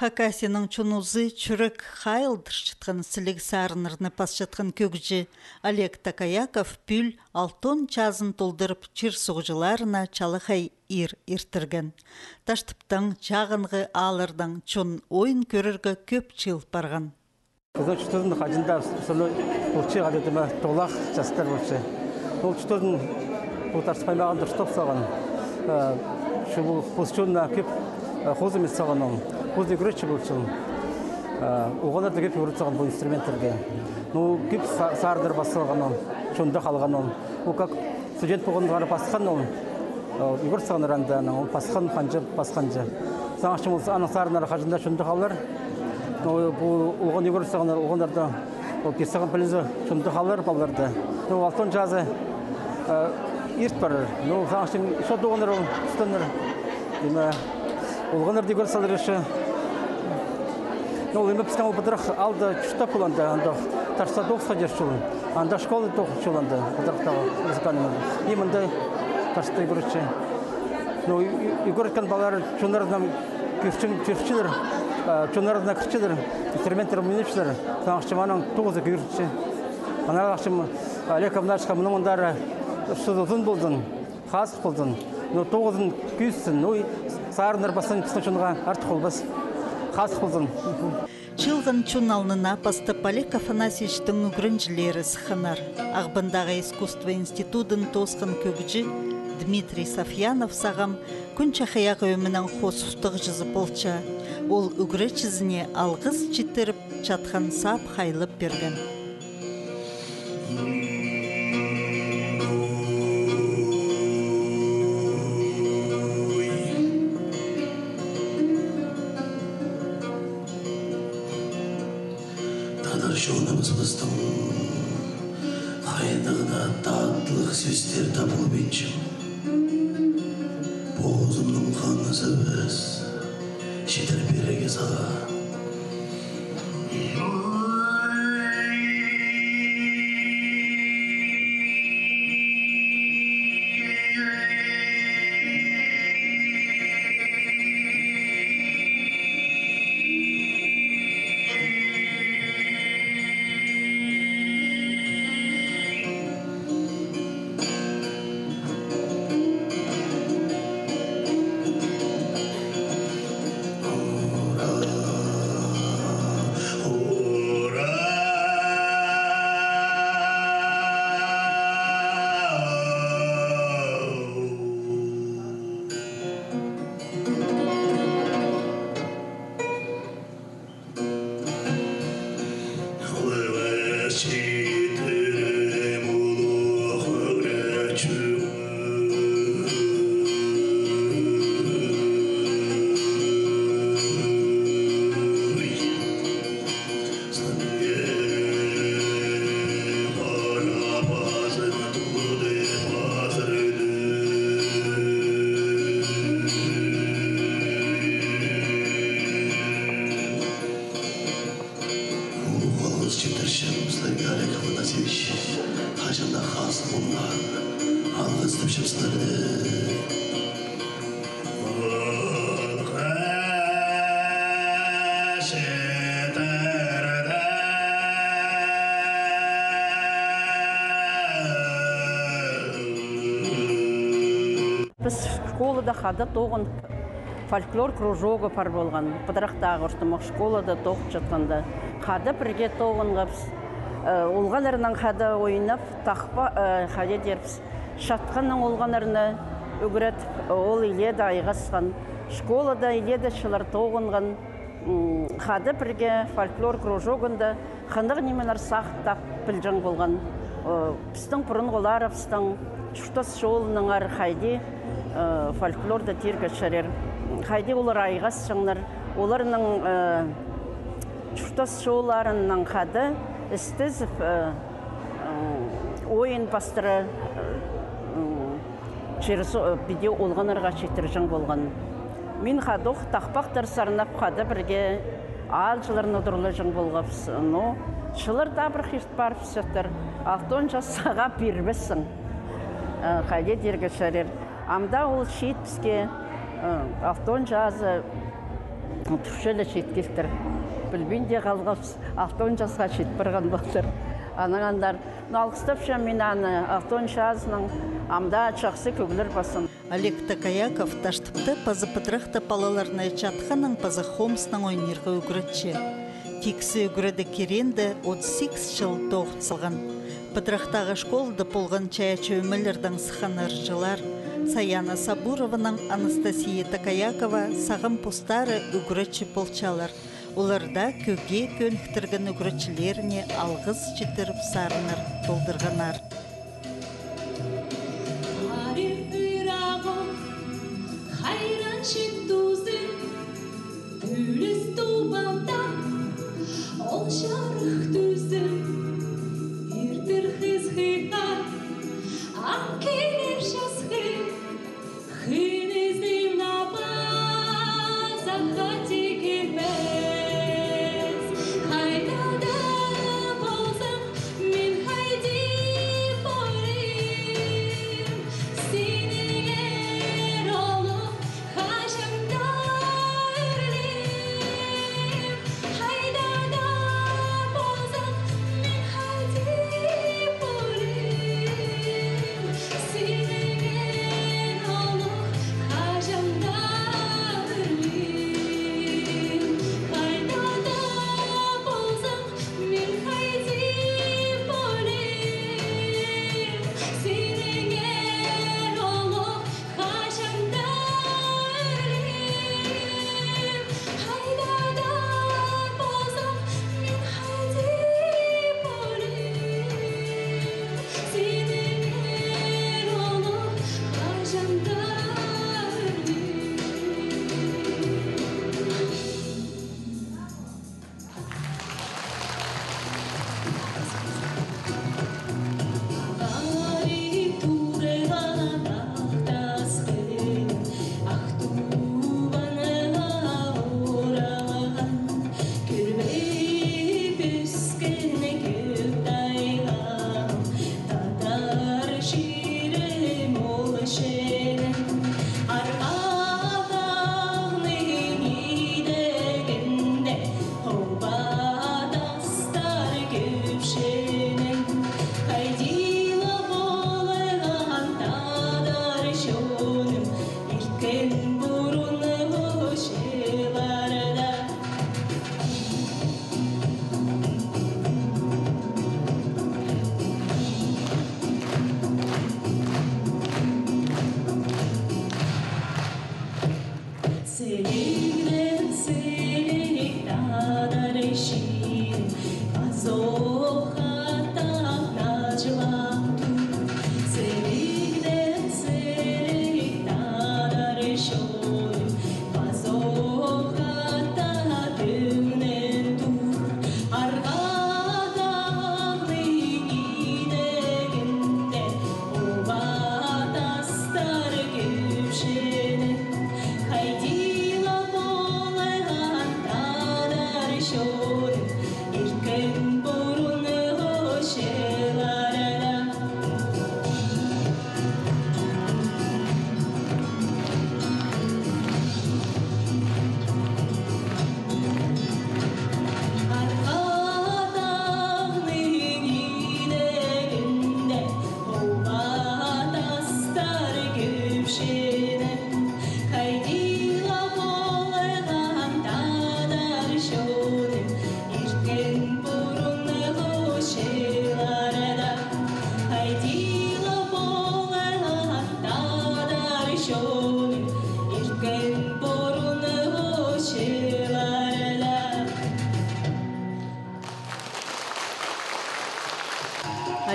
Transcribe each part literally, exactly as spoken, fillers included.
Хакасияның чон узы чӱрек хайылдырчатхан сіліг сарыннарны пасчатхан кӧгҷі Олег Такаяков пӱӱл алтон чазын толдырып, чир суғҷыларына чалахай иир иртірген. Таштыптаң, чағынғы ааллардаң чон ойын кӧрерге кӧп чыыл парған. Пістің чуртазының хаҷанда сыны полча, хайди тиме, тоғлах частар полча. Ол чуртазын пу Таштып аймағында чуртап салған. Э, чу пу, пу чонына кӧп, э, хозым ит салған ол. Хозым ӱгретчі полча ол. Э, олғаннарны кӧп ӱгрет салған пу инструменттерге. Ну, кӧп са-, сарыннар пас салған ол. Чонда халған ол. Ол как студент полғанда пасхан ол. Ол ӱгрет салғаннар анда, анаң ол пасхан, ханҷа, пасханҷа. Сағынчам, ол аның сарыннары хаҷан даа чонда халар. Ол, пу олған ӱгрет салғаннар, олғаннарда ол пир салған пілізі чонда халар, палаларда. Ну, алтон чазы, э, ирт парар. Ну, сағынчам, ещё тоғынар ол, тустанар. Ниме, олғаннарны ӱгрет салар ещё. Ну, ол ниме, пістің ол пыдырах аалда чуртап полғанда, анда Таштыпта тоғысха чӧрче ол. Анда школа тоғынча ол анда, пыдырахтағы музыкальный. И мында Таштыпта ӱгретче. Ну, ӱ-, ӱ-, ӱгреткен палалар чоннарнаң кӧрче-, кӧрчелер, а, чоннарнаң кірчелер, инструменттерні ойнапчалар. Сағынчам, анаң тоғызы кӧрче. Анаң сағынчам, Олег Афанасьевичке мының андар ӱстӱзі узун ползын. Хазых ползын, ну, тоғызын кӧзітсін, ну, и сарыннар пасхан пістің чонға артых полбас. Хазых ползын. Чыылған чон алнына пастап Олег Афанасьевичтің ӱгренҷілері сыхханнар. Ағбандағы искусство институдын тоосхан кӧгҷі Дмитрий Сафьянов сағам кӱн чахайағы ӧменің хоос устағҷызы полча. Ол ӱгретчізіне алғыс читіріп, чатхан сап хайлап пирген. Тадар чоныбыс пістің хайдағ даа татлығ сӧстер табылбинча. Позымның хынызы піс читір пирерге сағам. Улуғ алғыс читірчем сірерге, Олег Афанасьевич. Хаҷан даа хазых полыңар. Алғыстапчам сірерні. Піс школада хада тоғын фольклор кружогы пар полған, пыдырахтағы ортымах школада тоғынчатханда. Хада пірге тоғынғабыс, э, олғаннарнаң хада ойнап, тахпа, э, хайди тирбіс, чатханнаң олғаннарны ӱгретіп, ол илееде айғасхан. Школада илееде чыллар тоғынған, м, хада пірге фольклор кружогында хынығ нимелер сағын тап пілҷең полған. О, пістің пурунғыларыбыстың чуртас чолынаңар хайди, э, фольклорда тирге чарир. Хайди олар айғасчаңнар. Оларның, э, чуртас чолларынаң хада істезіп, э, м, ойын пастыра, м, чир су-, э, піди олғаннарға читірҷең полған. Мин хадох тахпахтар сарнап, хада пірге аалҷыларны удурлаҷаң полғабыс. Но чыллар даа пір хирт парыбысчатыр. Алтон час сағаа пирбессің. Э, хайди тирге чарир. Амда ол чиит піске, э, алтон чазы Турча ла чит килтір. Пілбин дее халғабыс, алтон часха чит парған полтыр. Анаң андар, ну, алғыстапчам мин аны, алтон чазынаң, ам даа чахсы кӧглер пазын. Олег Токояков Таштыпта паза Пыдырахта палаларны чатханнаң паза хомыснаң ойнирға ӱгретче. Тиксі ӱгредіг киреенде отыс сигіс чыл тоғын салған. Пыдырахтағы школада полған чайаачы ӧмелердең сыххан ырҷылар Саяна Сабурованаң Анастасия Токоякова сағам постары ӱгретчі полчалар. Олар даа кӧгге кӧніктірген ӱгретчілеріне алғыс читіріп, сарыннар толдырғаннар. Хайран чит тузы, пӱліс тубанда, ол чарых тӱзі, иртір хызхыға, аң килер часхы, хынызым на паза хати килбес, хайда да полза, мин хайди полим, синеңер олох хаҷан даа ӧрлем. Хайда да полза, мин хайди полим, синеңер олох хаҷан даа ӧрлем. Хайда да полза, мин хайди полим, синеңер олох хаҷан даа ӧрлем. Хайда да полза, мин хайди полим, синеңер олох хаҷан даа ӧрлем. Тадар чирім ол чирім, Арғаа тағның идегінде, оба тастар кӧп чирім. Хайди ла полған тадар чоным, ирткен пурунғы чылларда. Сілігдең сіліг тадар чирім, пазох хатап наҷылап тур. Сілігдең сіліг тадар чоным, пазох хатап ӧңнен тур. Арғаа тағның идегінде, оба тастар кӧп чирім. Хайди ла полған тадар чоным, ирткен пурунғы чылларда. Арғаа тағның идегінде, оба тастар кӧп чирім. Хайди ла полған тадар чоным, ирткен пурунғы чылларда. Хайди ла полған тадар чоным, ирткен пурунғы чылларда.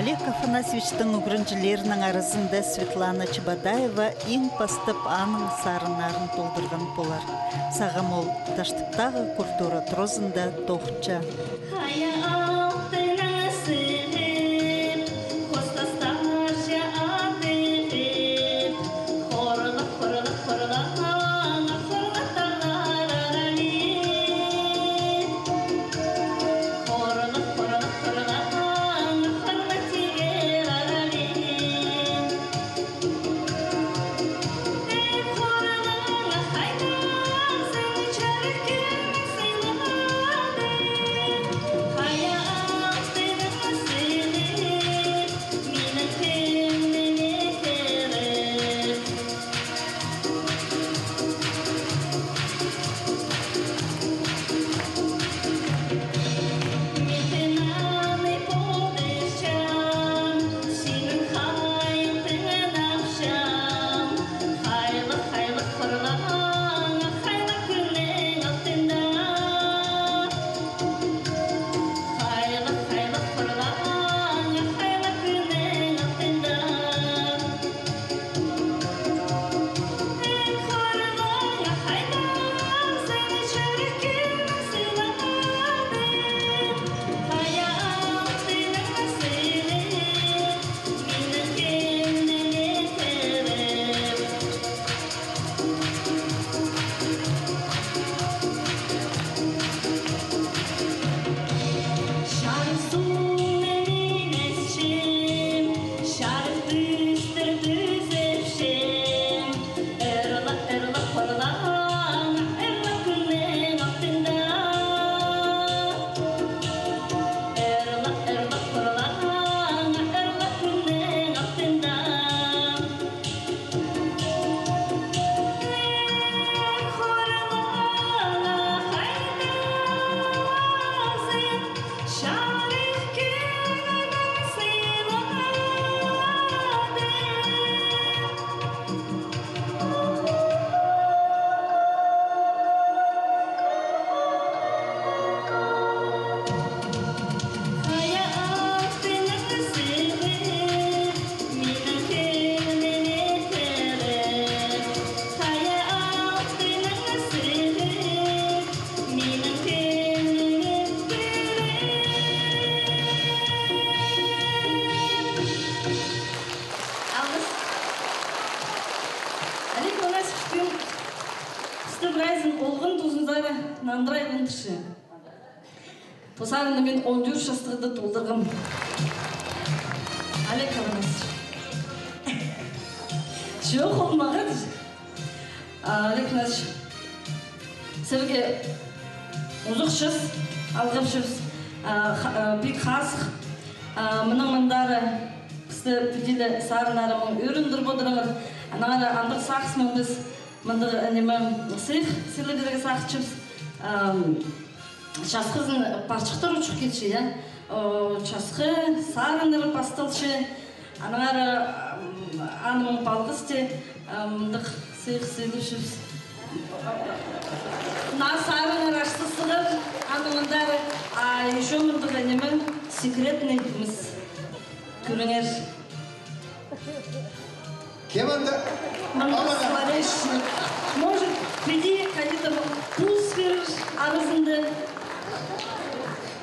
Олег Афанасьевичтің ӱгренҷілерінің аразында Светлана Чебодаева иң пастап аның сарыннарын толдырған полар. Сағам ол Таштыптағы культура туразында тоғынча. Пу сарынны мин он тӧрт частығда толдырғам. Олег Афанасьевич. Чох, ол мағаа. А, Олег Афанасьевич, сірерге узах час алғапчабыс. А, ха-, а, пик хазых. А, мының мындары пісті піди ле сарыннарымнаң ӧріндіріп одырыңар. Аннаңар андағ сағыс мин піс мындағ, э, ниме, сыйых сыйлап пирерге сағынчабыс. Ам, часхызын парчыхтар учух килче, я. О, часхы сарыннар пасталча. Аннаңар, ам, анымның палғасты, ам, мындағ сыйых сыйлапчабыс. Наа сарыннар ашсызығар, аның мындары, а ещё мындағ ниме, секретный мыс. Кӧріңер. Кем анда? Маңғыс Аллаға. Славеш. Может, піди хайди-да пос пирер аразында?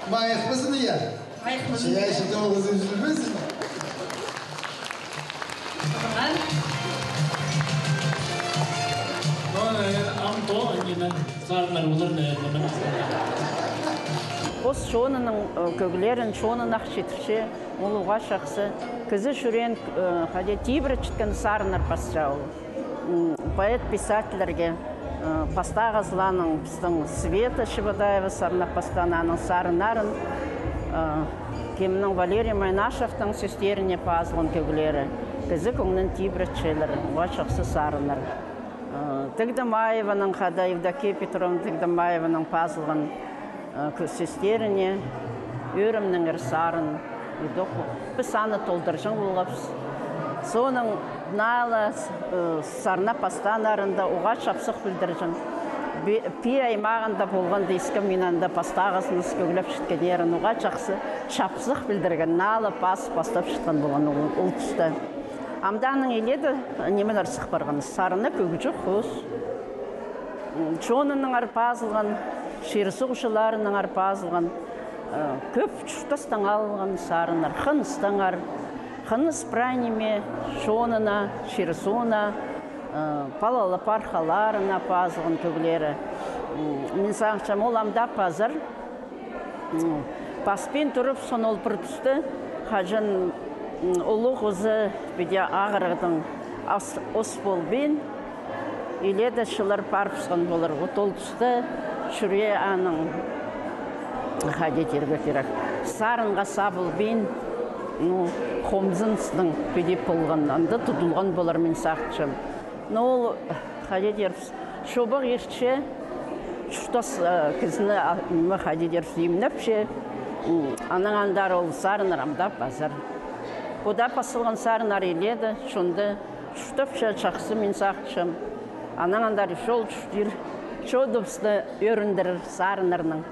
Майых пазын, я? Майых пазын. Чайаачы тоғызын жүрбезін. Ага. Ну, э, ам то, ниме, сарыннар олар, наверное, мына. Пос чонының, э, кӧглерін чонынах читірче. Ол уғаа чахсы. Кізі чӱреен, э, хайди, тибіретчеткен сарыннар пасча ол. М, поэт-писательлерге, э, пастағызыларның, пістің Света Чебодаева сарнап пастаан аның сарыннарын, э, кемнің, Валерий Майнашевтің сӧстеріне пазылған кӧглері. Кізі кӧңнін тибіретчелер, уғаа чахсы сарыннар. Э, Тігдімаеваның, хада Евдокия Петровна Тігдімаеваның пазылған, э, кӧ-, сӧстеріне, «Ӧрімнеңер» сарын, идӧк. Піс аны толдырҷаң полғабыс. Соонаң наа ла, э, сарнап пастааннарында уғаа чапсых пілдірҷең. Пии аймағында полғанда, искем мин анда пастағызын кӧглепчеткеннерін, уғаа чахсы чапсых пілдірген, наа ла пас пастапчатхан полған ол, ол туста. Амды аның илееде нимелер сых парған. Сарыны кӧг чох хоос. М, чонынаңар пазылған, чир-суғҷыларынаңар пазылған, э, кӧп чуртастаң алылған сарыннар, хыныстаңар, хыныс прай ниме, чонына, чир-сууна, э, палалап архаларына пазылған кӧглері. М, мин сағынчам, ол ам даа пазар. М, паспин турып, соон ол пір туста, хаҷан, м, улуғ узы піди ағырығдаң ас, ус полбин, илееде чыллар парыбысхан полар. Вот ол туста чӱрее аның, хайди тирге кирек, сарынға сабылбин, ну, хомзыныстың піди полған, анда тудылған полар, мин сағынчам. Ну, ол, хайди тирбіс, чобағ иртче, чуртас, э, кізіні, а, ниме, хайди тирбіс, имнепче, м, анаң андар ол сарыннар ам даа пазар. Пу даа пазылған сарыннар илееде, чонда чуртапча чахсы, мин сағынчам. Анаң андар ещё ол чуртир, чоныбысты ӧріндірер сарыннарнаң.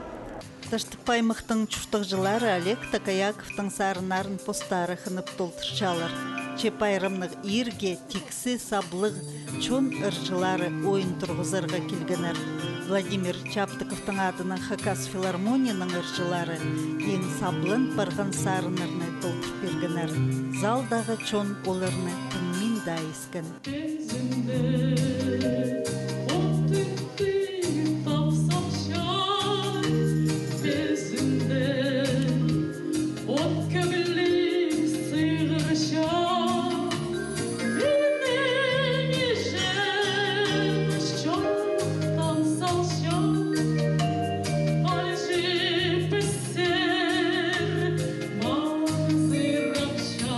Таштып аймахтың чуртағҷылары Олег Токояковтың сарыннарын постары хынып толдырчалар. Че пайрамнығ иирге тиксі саблығ чон ырҷылары ойын турғызарға килгеннер. Владимир Чаптыковтың адынаң Хакас филармонияның ырҷылары иң саблан парған сарыннарны толдыр пиргеннер. Залдағы чон оларны тыңмин даа искен. Тізімде от тӱнтӱ тапсапча, тізімде от кӧгліг сығырча, минің іҷем чоохтан салча, алҷы піссер мазырапча.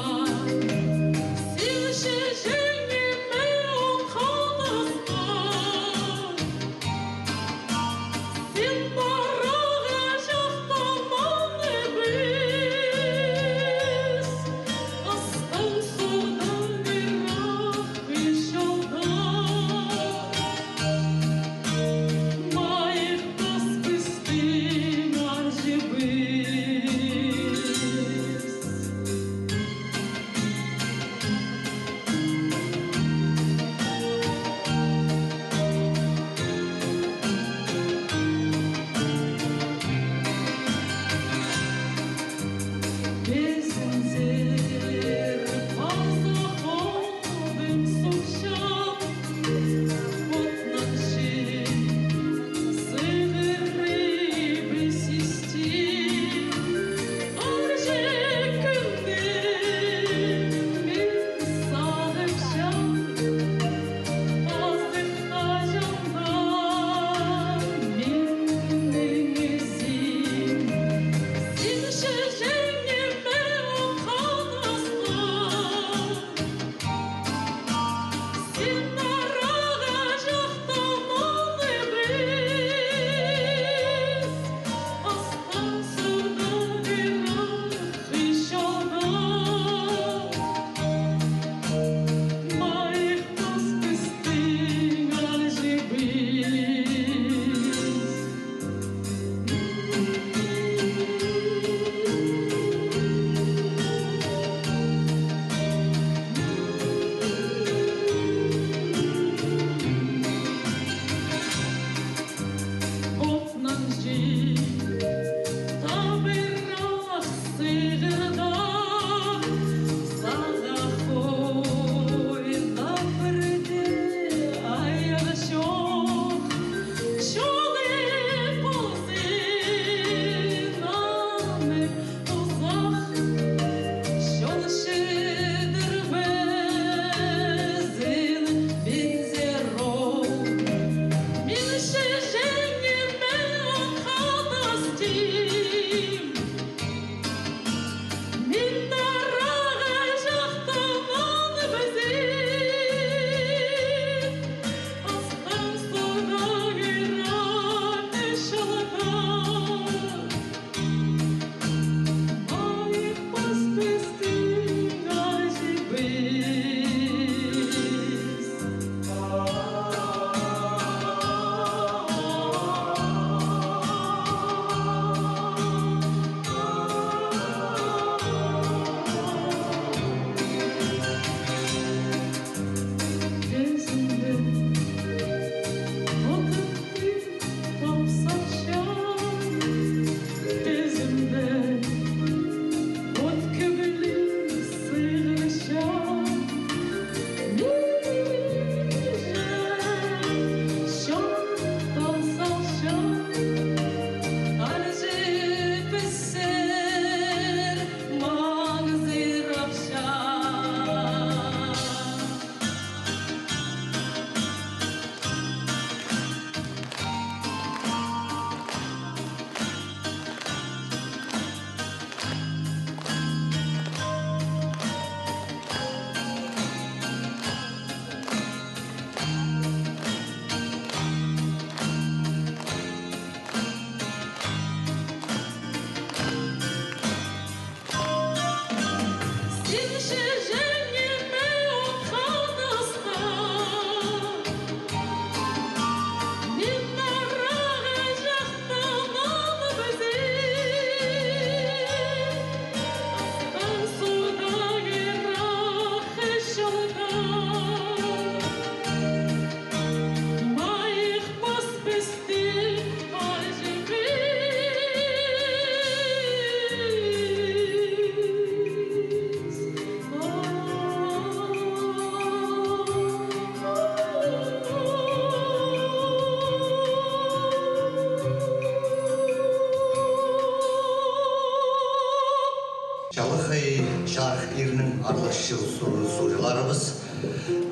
Чарых иирнің аарлығ чыл сур-, сурығҷыларыбыс,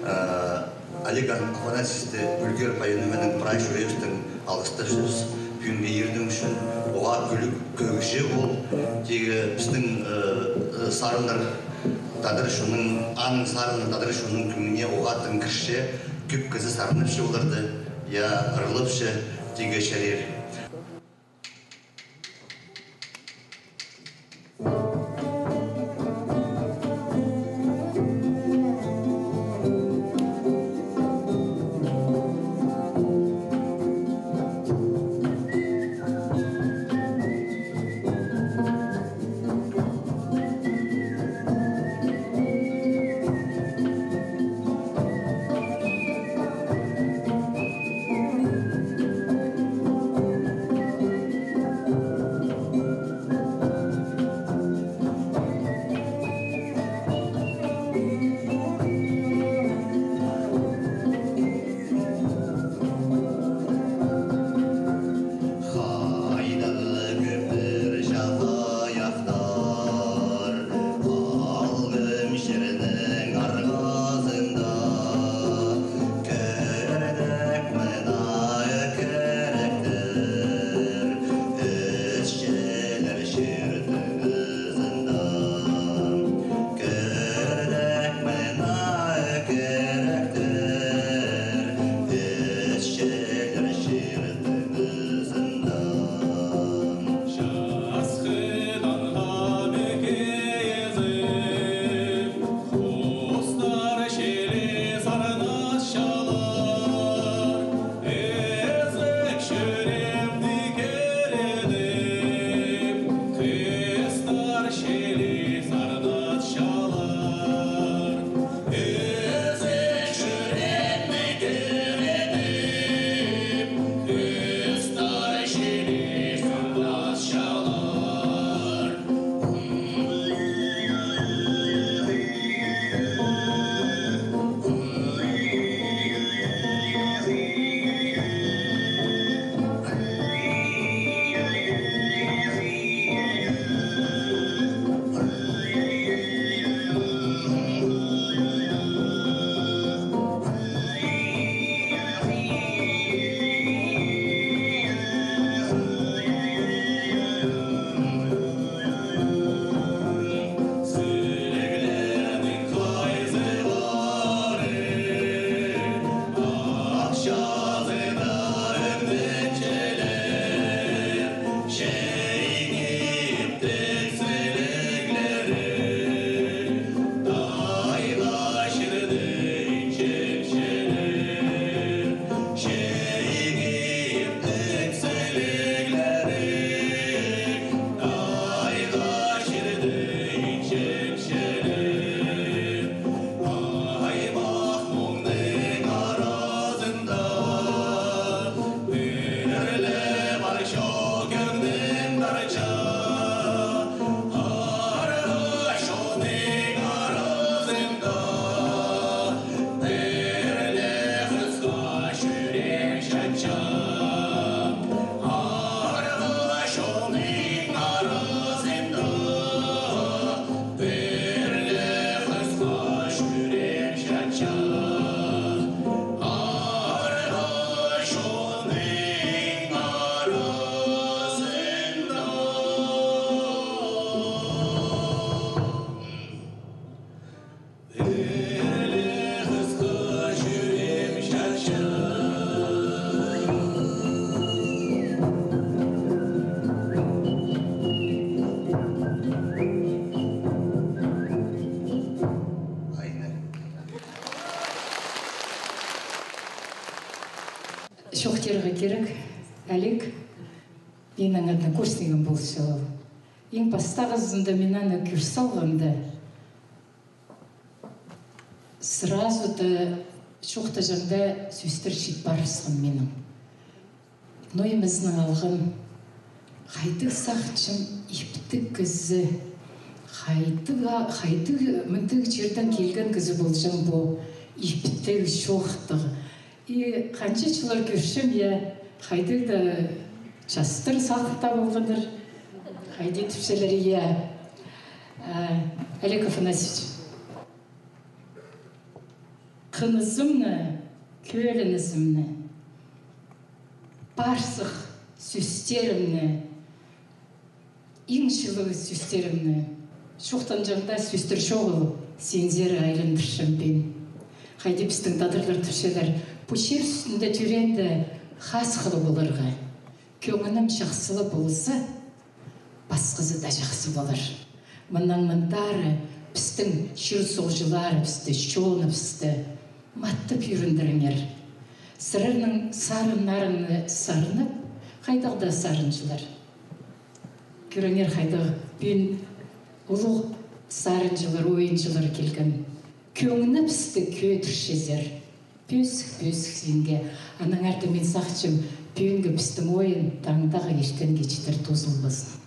э, Олег Афанасьевичті ӱлгер пай нименең прай чӱреебістең алғыстапчабыс. Пӱӱнгі иирнің ӱчӱн оға кӱлӱк кӧгҷі ол. Тигі пістің, э, э, сарыннар тадар чонның, аның сарыны тадар чонның кӧңніне оғаа тың кірче, кӧп кізі сарнапча оларны, я, ырлапча, тигі чарир. Хайдағ кӧптір чахайахтар, алғым чирнің арғазында, кӧрдік мына ӧкіректер, ӧсчелер чир тыңызында. Кӧрдік мына ӧкіректер, ӧсчелер чир тыңызында. Часхыдаң мекезіп, хустар чіли сарнасчалар. Ізік чӱреемні кӧрініп, хыстар чіли сарнасчалар. Ізік чӱреемні кӧрініп, хыстар чіли сарнасчалар. Сіліглернің хайзылары ах чазыда ӧңненчелер, чайғы иптіг сіліглері тайға чирде инченчелер. Чайғы иптіг сіліглері тайға чирде инченчелер. Аймах муңның аразында пір ле пар чох кӧңнім тарча. Арғаа чонның аразында пір ле хысха чӱреем чатча. Арғаа чонның аразында пір ле хысха чӱреем чатча. Арғаа чонның аразында. Чоохтирға кирек, Олег, минің однокурсникім полча ол. Иң пастағызында мин аны кӧр салғанда, сразу да чоохтаҷаңда сӧстер чіт парысхан минің. Ноо нимезінең алғам, хайдағ сағынҷаң иптіг кізі, хайдағ, хайдағ мындағ чирдең килген кізі полҷаң пу, иптіг, чоохтығ. И ханҷа чыллар кӧрчем, я, хайдағ даа частар сағыста полғаннар, хайди тіпчелер, я. Э, Олег Афанасьевич, хынызымны, кӧлінізімні, парсых сӧстерімні, иң чылығ сӧстерімні, чоохтанҷаң даа сӧстер чоғыл, синзер айландырчам пеен. Хайди пістің тадарлар тіпчелер, пу чир ӱстӱнде тӧреенде хазых ла поларға. Кӧңнім чахсы ла полза, пасхазы даа чахсы полар. Мыннаң мындар пістің чир-суғҷыларыбысты, чоныбысты маттап ӧріндіріңер. Сірернің сарыннарыңны сарнап, хайдағ даа сарынҷылар. Кӧріңер, хайдағ пӱӱн улуғ сарынҷылар, ойынҷылар килген. Кӧңнібісті кӧдірчезер. Пӧзік, пӧзік синге. Аннаңар даа мин сағынчам, пӱӱнгі пістің ойын таңдағы иртенге читір тоозылбазын.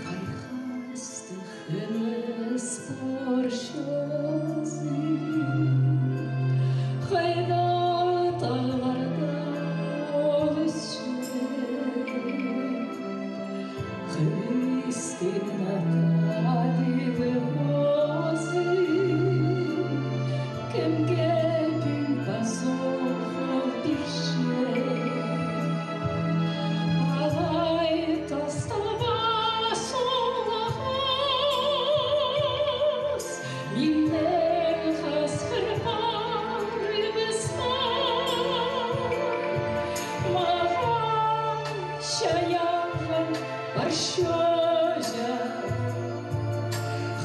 Хайхастығ хыныс порчазы, хайда тағларда ол ӧсче. Христиан ана диві позы, кемге пӱӱн пазох ол пирче. Алай тастаба соғыс, миннең хасхыр парыбысха. Мағаа чайалған пар чоҷа,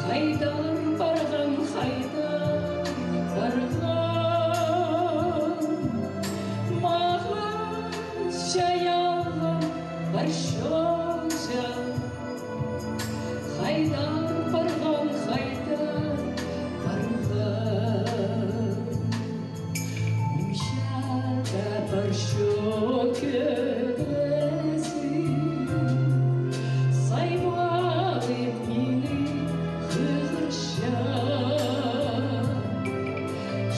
хайдар парған, хайдар парған. Мағаа чайалған пар чоҷа, хайдар парған, хайдар парған. Мынҷа даа пар чоғыл кӧдірезі, сай палып мині хығырча.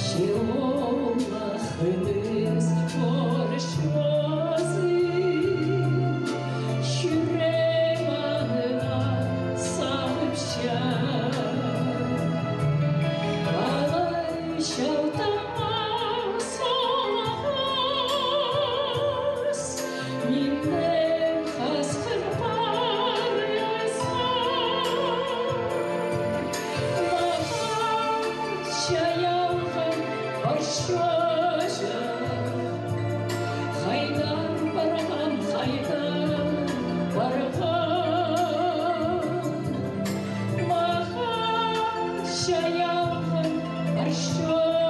Че ол ла хыныс порчазы, чӱреем аннаңар сағынча. Алай чалтанмас соғыс, миннең хасхыр парыбысха. Мағаа чайалған пар чоҷа, хайдар парған, хайдар парған. Мағаа чайалған пар чоҷа,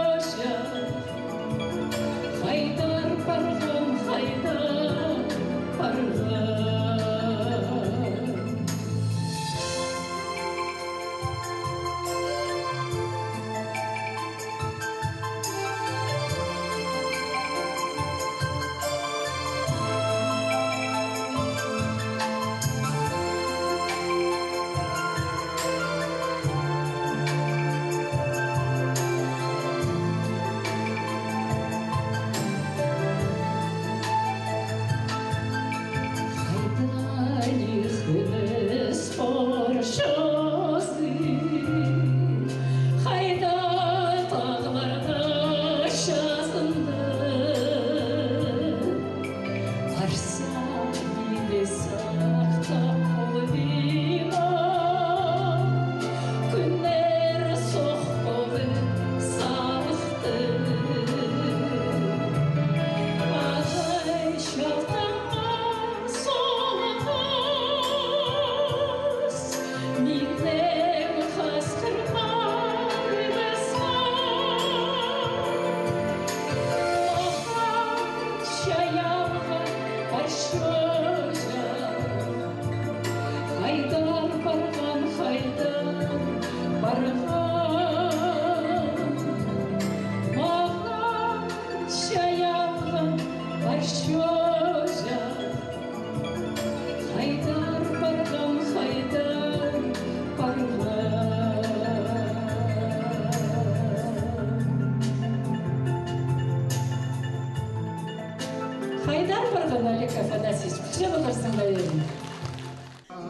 Хайдар парған, Олег Афанасьевич, піліп одырзың ба, ӧӧн?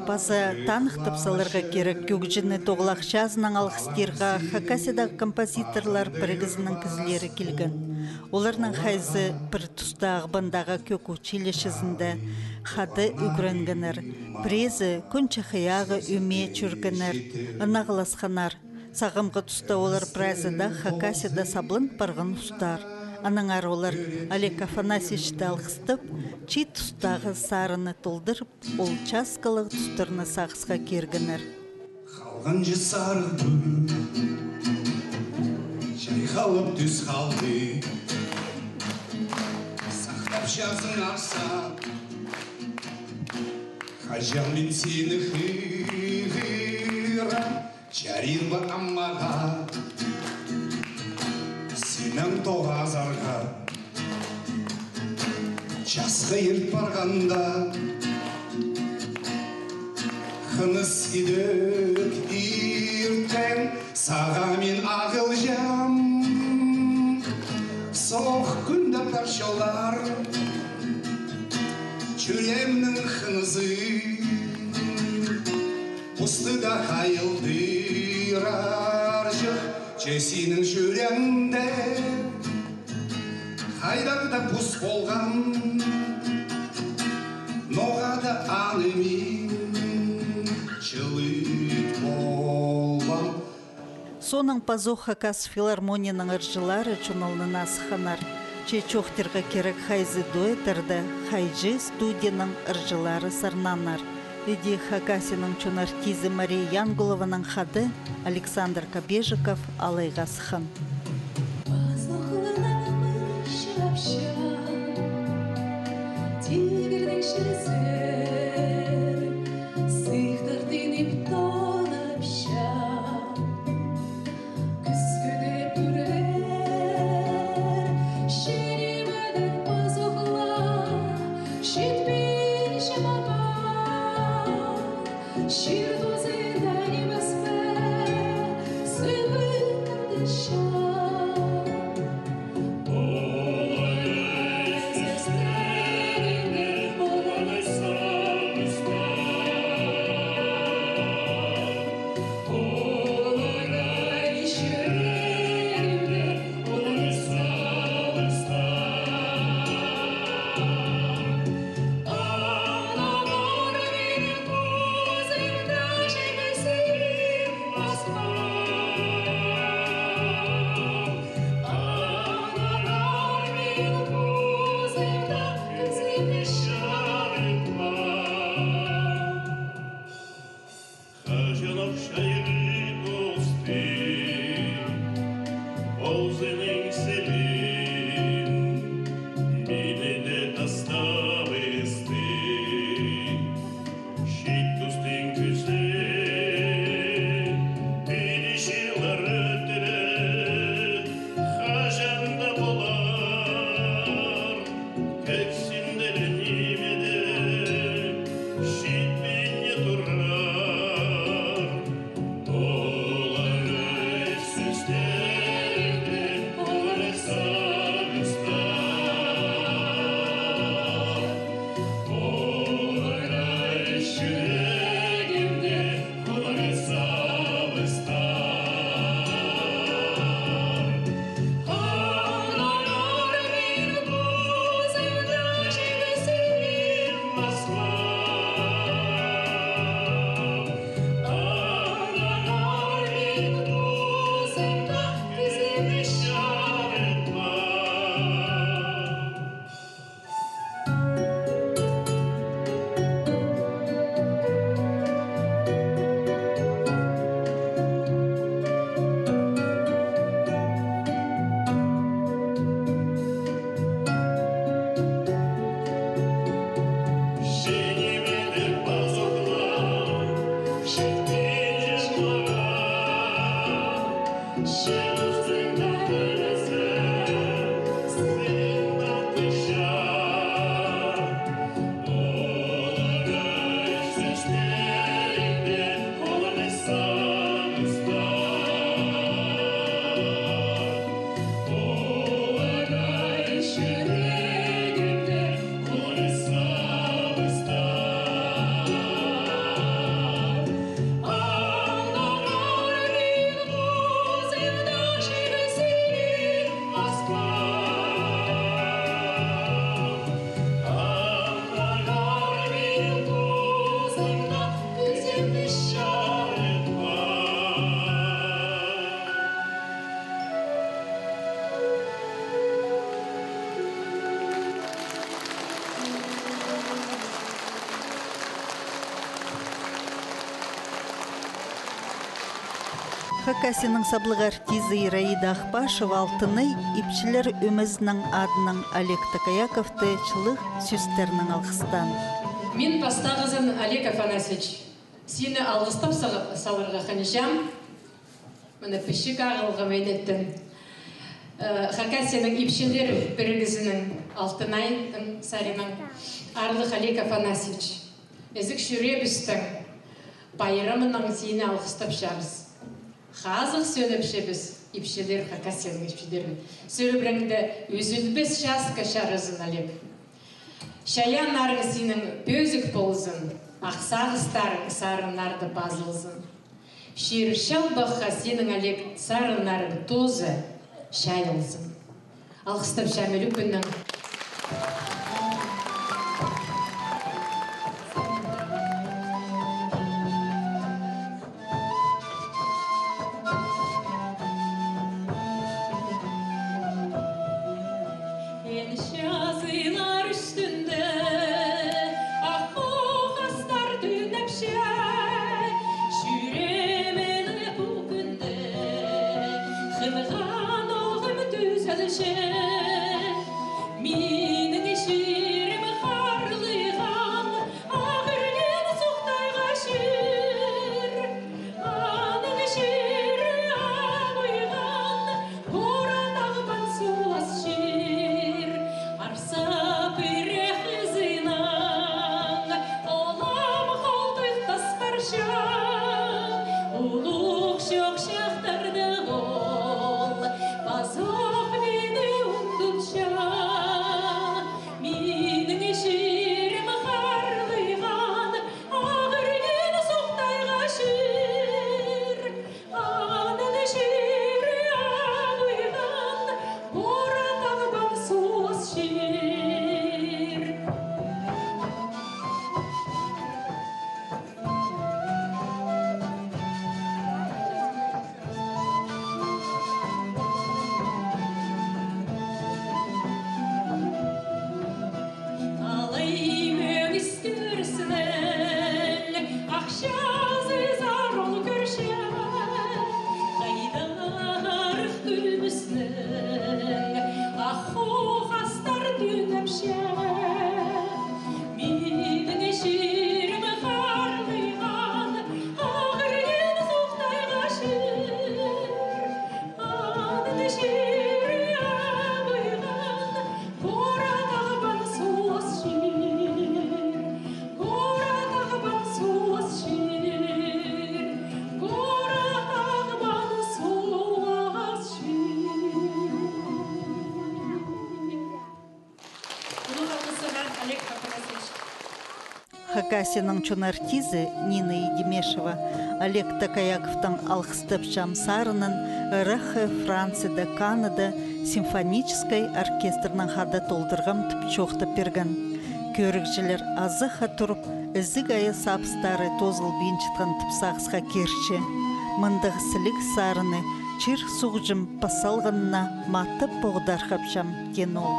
Паза таныхтап саларға кирек, кӧгҷіні тоғылах чазынаң алғыстирға Хакасиядағы композиторлар пірігізінің кізілері килген. Оларның хайзы пір туста Ағбандағы кӧк училищезінде хада ӱгренгеннер, піреезі Кӱн Чахайағы ӧме чӧргеннер, ынағласханнар. Сағамғы туста олар прайзы даа Хакасияда сабланып парған устар. Аннаңар олар Олег Афанасьевичті алғыстап, чиит тустағы сарынны толдырып, ол часкалығ тустарны сағысха киргеннер. Халғанҷы сарығ пӱӱл чайхалып тӱс халды. Сахтапчазың арса, хаҷан мин сині хығырам. Чарир ба ам мағаа синнең тоғазарға? Часха ирт парғанда, хыныс идӧк ирткен, сағаа мин ағылҷаам. Соох кӱнде парчалар чӱреемнің хынызы. Пусты даа хайылдырарҷых, че синің чӱрееңде хайдағ даа пус полған, ноға даа аны мин чылыт полбаам. Соонаң пазох Хакас филармонияның ырҷылары чон алнына сыхханнар. Че чоохтирға кирек, хайзы дуэттерде, хайҷы студияның ырҷылары сарнааннар. Іди Хакасияның чон артизі Мария Янгулованың хада Александр Кобежиков алайға сыххан. Тигірнің чирізі сыхтар тиңнеп тонапча. Кӱскӱде пӱрлер чирімедең пазохла читпинче мағаа. Чир тузында нимес пе сығып тартынча. Хаҷанох чайғыр тустың позының сілін мині дее тастабысты. Чиит тустың кӱзі пиди чыллар ӧтіре, хаҷан даа полар, кӧксінде ле ниме дее читпин не турар. Олар ӧс сӧстерінде, олар ӧс Хакасияның саблығ артизі Ираида Ахпашева «Алтынай» ипчілер ӧмезінің адынаң Олег Токояковты чылығ сӧстернең алғыстаан. Мин пастағызын, Олег Афанасьевич, сині алғыстап сал-, саларға хынчам. Мына пічік ағылғам ӧнетін. Э, Хакасияның ипчілер пірігізінің «Алтынайның» саринаң, аарлығ Олег Афанасьевич, ізік чӱреебістің пайрамынаң сині алғыстапчабыс. Хазых сӧлепчебіс ипчілер, Хакасияның ипчілерін. Сӧлебіреңде ӱзӱлбес часха чарызын, Олег. Чайааннарың синің пӧзік ползын, ах сағыстарың сарыннарда пазылзын. Чир-чалбахха синің, Олег, сарыннарың тооза чайылзын. Алғыстапчам ӱлӱкӱннең. Эн чазылар ӱстӱнде ах хостар тӱнепче, чӱреем пу кӱнде хынған оғым тӱзелче. Минің чирім харлыған, ағырған суғ тайға чир. Аның чирі ағыған, Кура тағбан суғ ас чир. Арса пірее хызынаң олам холдығ тас парча. Улуғ чох чахтарда ол пазох мині ундутча. Минің чирім харлыған, ағырған суғ тайға чир. Аның чирі ағыған, Кура тағбан суғ ас чир. Талай мӧңіс кӧріснің ах чазызар ол кӧрче, хайдағ арығ кӱмӱснің ах хостар тӱнепче. Минің чирім харлыған, ағырған суғ тайға чир. Аның чирі ағыған, Кура тағбан суғ ас чир. Кура тағбан суғ ас чир. Кура тағбан суғ ас чир. Улуғ алғыс сағаа, Олег Афанасьевич. Хакасияның чон артизі Нина Идимешева Олег Токояковтың «Алғыстапчам» сарынын Ыраххы Францияда, Канада симфоническай оркестрнең хада толдырғам тіп чоохтап пирген. Кӧрігҷілер азахха турып, ізіг айа сабыстары тоозылбинчатхан тіп сағысха кирче. Мындағ сіліг сарыны чир суғҷым пас салғанына матап поғдархапчам, теен ол.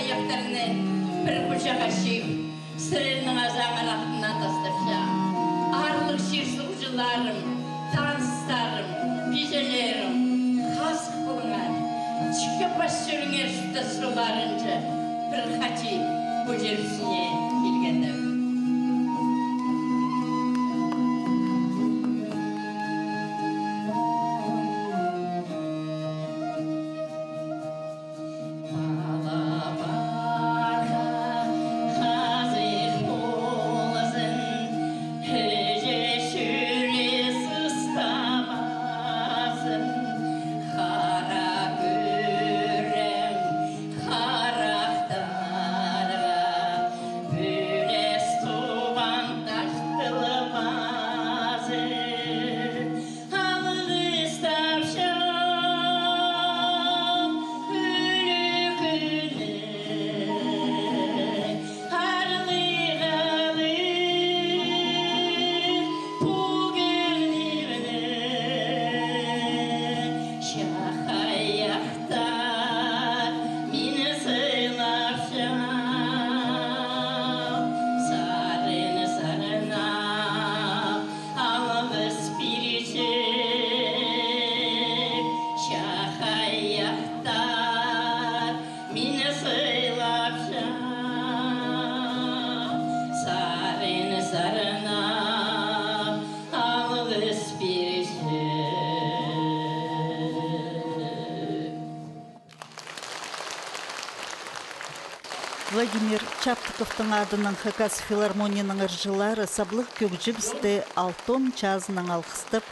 Аяхтарны пір хуҷаға чыып, сірернің азаңар артына тастапчам. Аарлығ чир-суғҷыларым, таныстарым, пиҷелерім, хазых полыңар. Чиікке пас чӧріңер, чуртас чолларынҷа, пір хати пу чир ӱстӱне килгеннер. Пала-парха хазых ползын, іҷе-чӱле сыстабазын, хара кӱрең харахтарға пӱлес тубан тартылбазын. Алғыстапчам ӱлӱкӱнні, аарлығ алып пу кӧңнімні, чахайахтар, мин сыйлапчам, сарын сарнап, алғыс пирчем, чахайахтар, мин сыйлапчам, сарын сарнап, алғыс пирчем. Владимир Чаптыковтың адынаң Хакас филармонияның ырҷылары саблығ кӧгҷібісті алтон чазынаң алғыстап,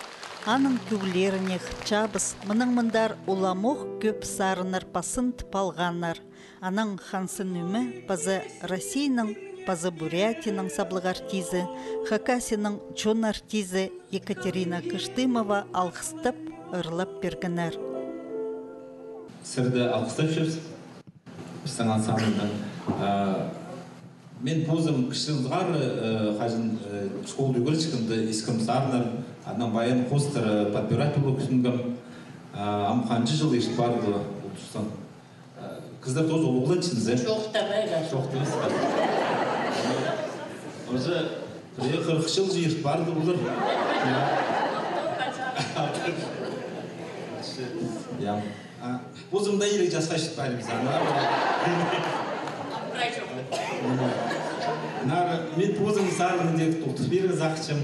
аның кӧглеріне хынчабыс. Мынаң мындар уламох кӧп сарыннар пазын тып алғаннар. Анаң Хан Сэн Ӧме паза Россияның, паза Бурятияның саблығ артизі, Хакасияның чон артизі Екатерина Кыштымова алғыстап, ырлап пиргеннер. Сірерні алғыстапчабыс. Пістің ансамбльдең. А, мин позым кічігімнең, э, хаҷан, э, школада ӱгретчеткенде искем сарыннар, анаң баян хоостар, э, подбирать полып кӧзіткем. А, ам ханҷа чыл ирт парды ол тустаң. Э, кізілер тоже улуғланча зе? Чоохтабайла. Чоохтабас па? Уже пір хырых чыл ирт парды олар. Я. А, позымда ирек часха чит парим сарыннар. Наар, мин позым сарынны тик толдырып пирерге сағынчам.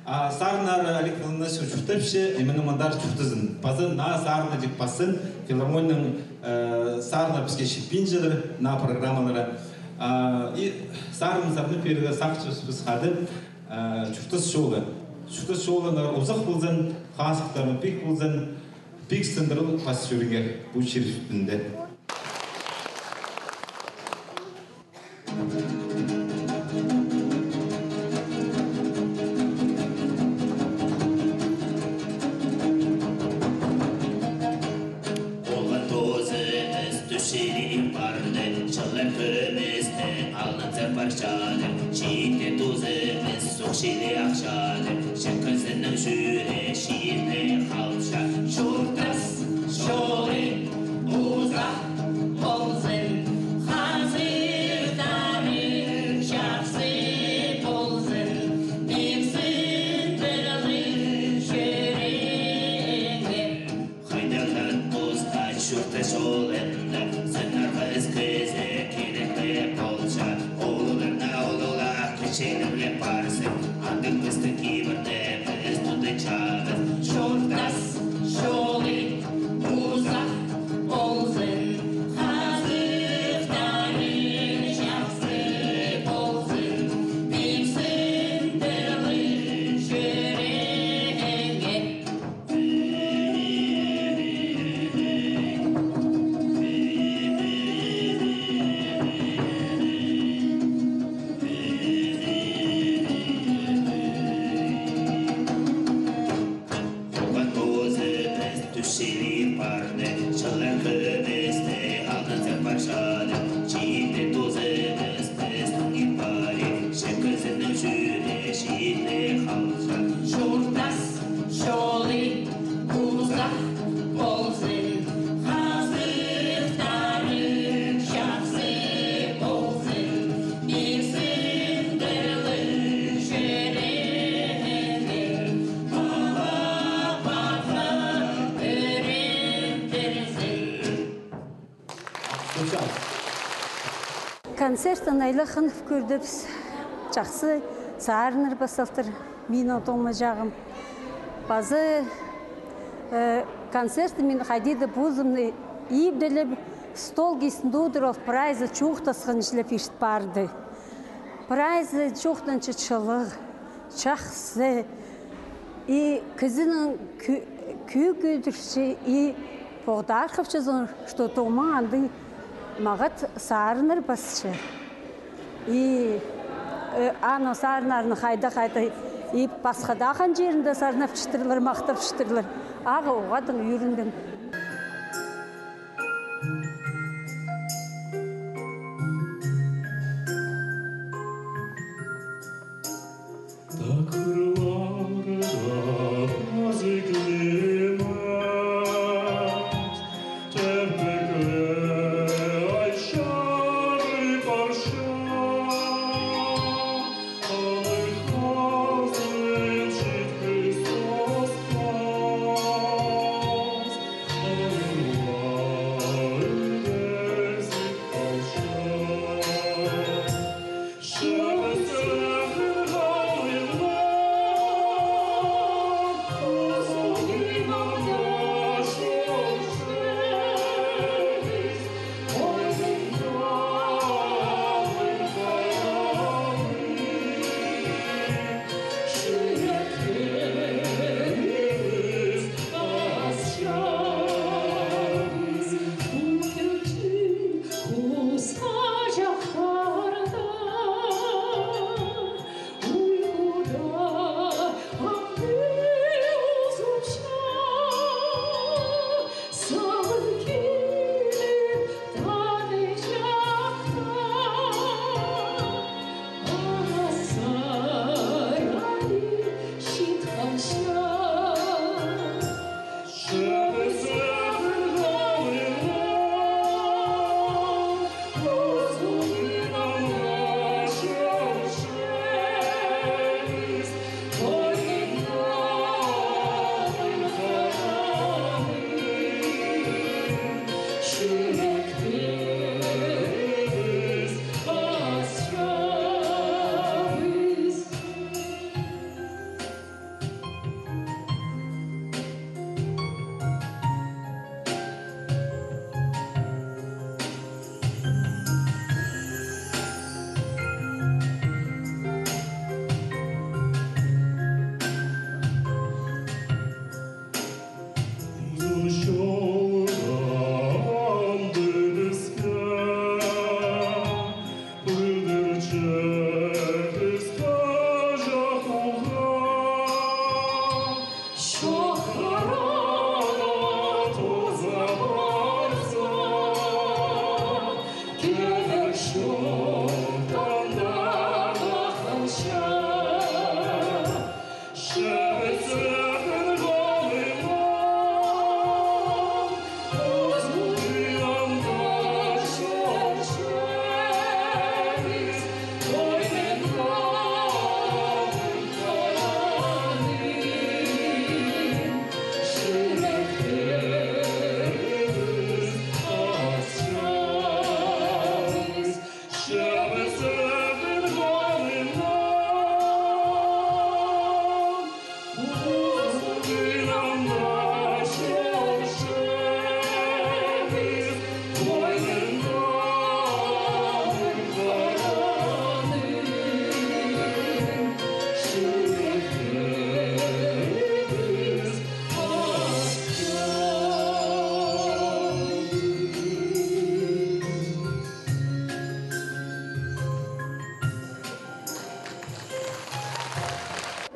А, сарыннар Олег Афанасьевич чуртапча, и мынаң мындар чуртазын. Паза наа сарынны тик пазын, филармонияның, э, сарыннар піске читпинчелер наа программаларда. А, и сарын сарнап пирерге сағынчабыс піс хада, э, «Чуртас чолы». «Чуртас чолы» наар узах ползын, хазыхтарың пик ползын. Пик сындырыл пас чӧріңер пу чир ӱстӱнде. Олған тозы піс тӱсчелер парды, чыллар кӧмісті алынзар парчадыр, чиитте тозы піс сухчелер ахчадыр, чіткізіннің чӱрек чирде халча. Чуртас чолы узах ползын, хазыхтарың чахсы ползын, пик сындырыл чӧріңер. Хайдағ даа туста чуртас чолында сынарға ӧс кізі кирек полча. Улуғларны улуғлап, кічіглерге парзын, андағ пістің кибірде піс тудынчабыс. Чуртас чолы узах ползын, хазыхтарың чахсы ползын, пик сындырыл чӧріңер. Концертті айлахханып кӧрдібіс. Чахсы сарыннар пасталтыр минің тоғынҷағым. Пазы, э, концертті мин хайди-да позымны ибділеп, стол кистінде одырып, прайзы чоохтасхан чіли пирче парды. Прайзы чоохтанча чылығ, чахсы. И кізінің кӧ-, кӧ-, кӧдірче, и поғдархапчазың, что тоғынмаң андағ мағат сарыннар пасча. И, э, аның сарыннарын хайда-хайда и пасха даа хан чирінде сарнапчатырлар, махтапчатырлар. Ағаа оғаа даа ӱгренген. Тағдырлар да пазығлимас, теппекле ай чарып парча, алай хазым читпес тоспас, алай ла ӱлбезіп алча.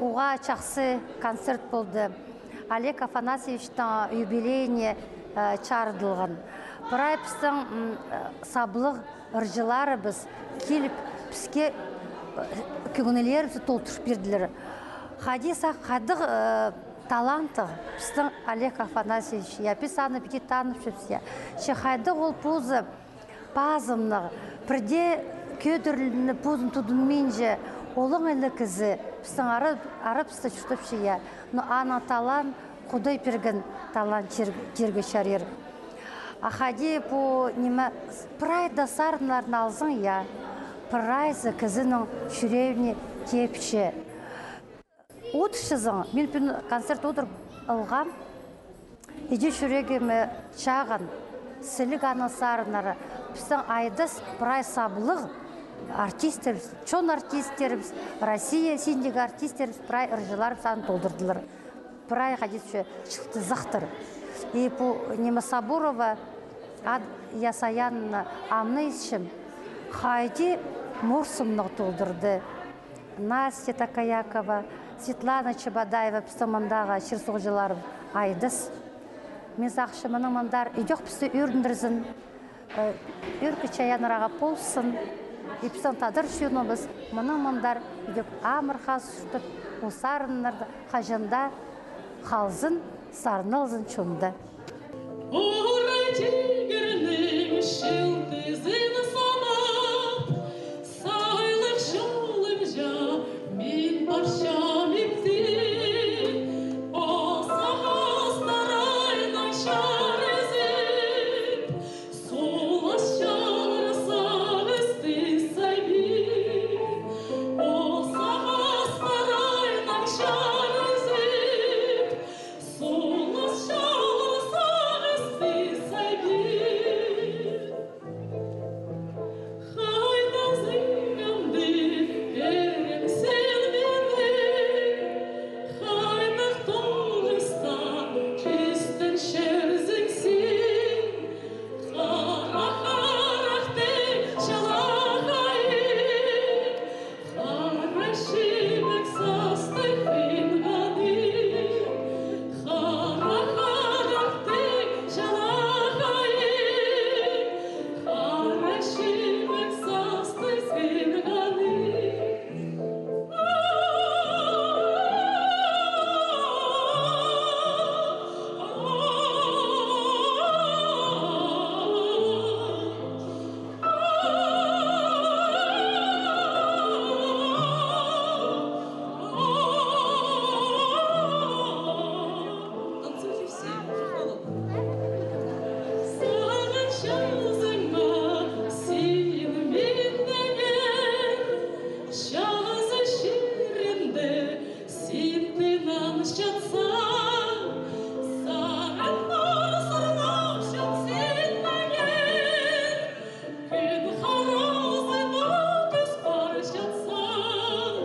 Уғаа чахсы концерт полды. Олег Афанасьевичтің юбилейіне, э, чарыдылған. Прай пістің, м, э, саблығ ырҷыларыбыс киліп, піске, э, кӧңнілерібісті толдырып пирділер. Хайди сах, хайдағ, э, таланттығ пістің Олег Афанасьевич, я, піс аны піди таныбысчабыс, я. Че хайдағ ол позы пазымнығ, пірдее кӧдірілініп, позын тудынминча, олаңай ла кізі, пістің ара-, арабыста чуртапча, я. Но аның талант, Худай пирген талант тир-, тирге чарир. А хайди пу ниме, прай даа сарыннарны алзаң, я, прайзы кізінің чӱрегіне тепче. Одырчазың, мин пӱӱн концерт одырып алғам. Иди чӱрегіме чағын, сіліг аның сарыннары. Пістің Айдас прай саблығ артистерібіс, чон артистерібіс, Россия синіндегі артистерібіс, прай ырҷыларыбыс аны толдырдылар. Прай хайди тіпче чылтызахтар. И пу ниме Сабурова ад-, я Саян, ам на исчем, хайди морсымны толдырды. Настя Такаякова, Светлана Чебодаева, пістің мындағы чир-суғҷылар Айдас. Мин сағынчам, мының мындар идӧк пісті ӧріндірзін, э, ӧркі чайааннарға ползын, и пістің тадар чоныбыс мының мындар идӧк амыр хазыхтап, пу сарыннарда хаҷан даа халзын, сарналзын чонда. Орай тигірнің чылтызын санап, сайлығ чолымҷа мин парчам ипти. О, сағыстар айнаң чарызып, солас чалыр сағысты сайбир. О, сағыстар айнаң чарызып, солас чалыр сағысты сайбир. Хайдазың амды, пирем сен мині, хайдағ тоғыстаң кистенчезің син. Харах-харах тіп чалахайы, хара чибек састығ пинғаны. Харах-харах тіп чалахайы, хара чибек састығ пинғаны. Сағынчазың ма син миннеңер, чазы чирінде син тынанчатсаң, сарыннар сырлапчам синнеңер. Кӱн харазына тӱс парчатсаң,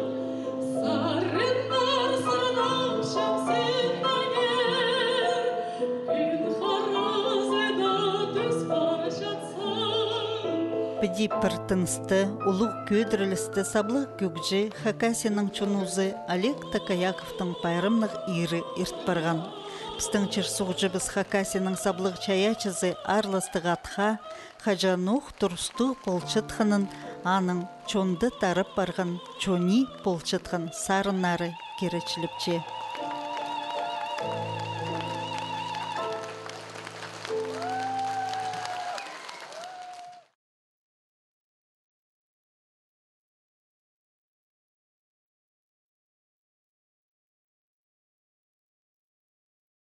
сарыннар сырлапчам синнеңер. Кӱн харазына тӱс парчатсаң. Піди пір тынысты, улуғ кӧдірілісті саблығ кӧгҷі, Хакасияның чон узы Олег Такаяковтың пайрамнығ иирі ирт парған. Пістің чир-суғҷыбыс, Хакасияның саблығ чайаачызы аарластығ атха хаҷанох турыстығ полчатханын, аның чонда тарап парған чони полчатхан сарыннары киречілепче.